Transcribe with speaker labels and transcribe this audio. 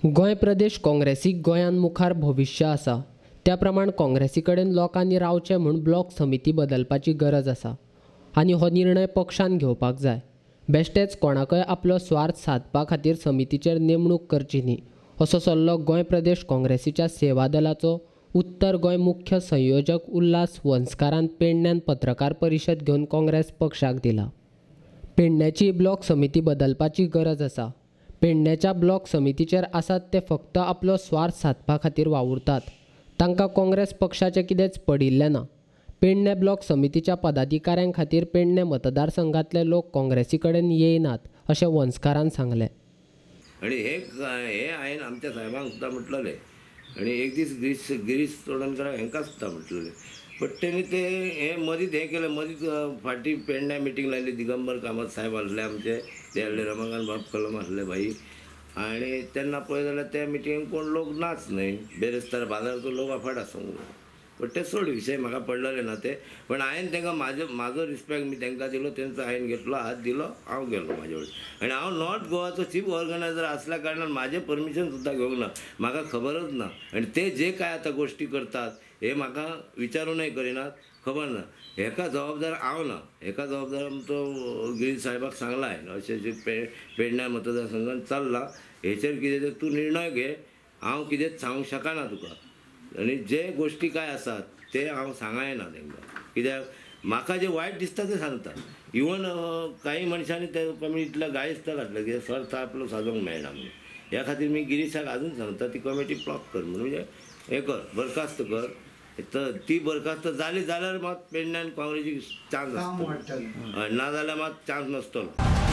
Speaker 1: गोंय प्रदेश काँग्रेसीक गोंयांत मुखार भविश्य आसा, त्या प्रमाण काँग्रेसी कडेन लोकांनी रावचें म्हूण ब्लॉक समिती बदलपाची गरज आसा आनी हो निर्णय पक्षान घेवपाक जाय. बेश्टेच कोणाकय आपलो स्वार्थ सादपा खातीर समितीचेर नेमणूक करची न्ही, असो सल्लो गोंय प्रदेश काँग्रेसीच्या सेवा दलाचो उत्तर गोंय मुख्य संयोजक उल्हास वंसकारान पेडण्यान पत्रकार परिशद घेवन काँग्रेस पक्षाक दिला. पेडण्याची ब्लॉक समिती बदलपाची गरज आसा. पेडण्याच्या ब्लॉक समितीचेर आसात ते फक्त आपलो स्वार्थ सादपा खातीर वावुरतात, तांकां काँग्रेस पक्षाचें कितेंच पडिल्लें ना. पेडणे ब्लॉक समितीच्या पदाधिकाऱ्यां खातीर पेडणे मतदारसंघांतले लोक काँग्रेसी कडेन येयनात अशें वंसकारान सांगलें.
Speaker 2: आनी हे हे हांवें आमच्या साहेबांक सुद्दां म्हटलेलें आनी एक दीस गिरीश गिरीश चोडणकर हांकां सुद्दां म्हटलेलें, बट तेणी ते हे मदींच हें केलें. मदींच फाटीं पेडण्या मिटींग लायली, दिगंबर कामत साहेब आसले आमचे, ते आसले, रमाकांत बाब कलम आसले भाई, आनी तेन्ना पळय जाल्यार त्या मिटिंगेक कोण लोक नाच न्हय, बेरेस्तार बाजाराचो लोक अफाट आसूंक. बट ते सोड विशय म्हाका पडलेले ना ते, पण हांवें तांकां म्हाजो रिस्पेक्ट मी तांकां दिलो, तेंचो हांवें घेतलो, हात दिलो, हांव गेलो म्हाजे वटेन. आनी हांव नॉर्थ गोवाचो चीफ ऑर्गनायझर आसल्या कारणान म्हाजें परमिशन सुद्दां घेवंक ना, म्हाका खबरच ना. आनी ते जे काय आतां गोश्टी करतात हे म्हाका विचारूनय करिनात, खबर ना. हेका जबाबदार हांव ना, हेका जबाबदार आमचो गिरीश साहेबाक सांगलां हांवें, अशें अशें पेडण्या मतदारसंघान चल्लां, हेचेर कितें तें तूं निर्णय घे, हांव कितेंच सांगूंक शकना तुका. आनी जे गोश्टी काय आसात ते हांव सांगायना तांकां, कित्याक म्हाका जें वायट दिसता तें सांगता. इवन कांय मनशांनी त्या कमिटींतल्या गाळी सुद्दां घातल्या, कित्याक सर्त आपलो सादोवंक मेळना म्हणून. ह्या खातीर मी गिरीशाक आजून सांगता ती कमिटी ब्लॉक कर म्हणून, म्हणजे हें कर, बरखास्त कर. तर ती बरखास्त जाली जाल्यार मात पेडण्यान काँग्रेसीक चान्स आसतलो, ना जाल्यार मात चान्स नासतलो.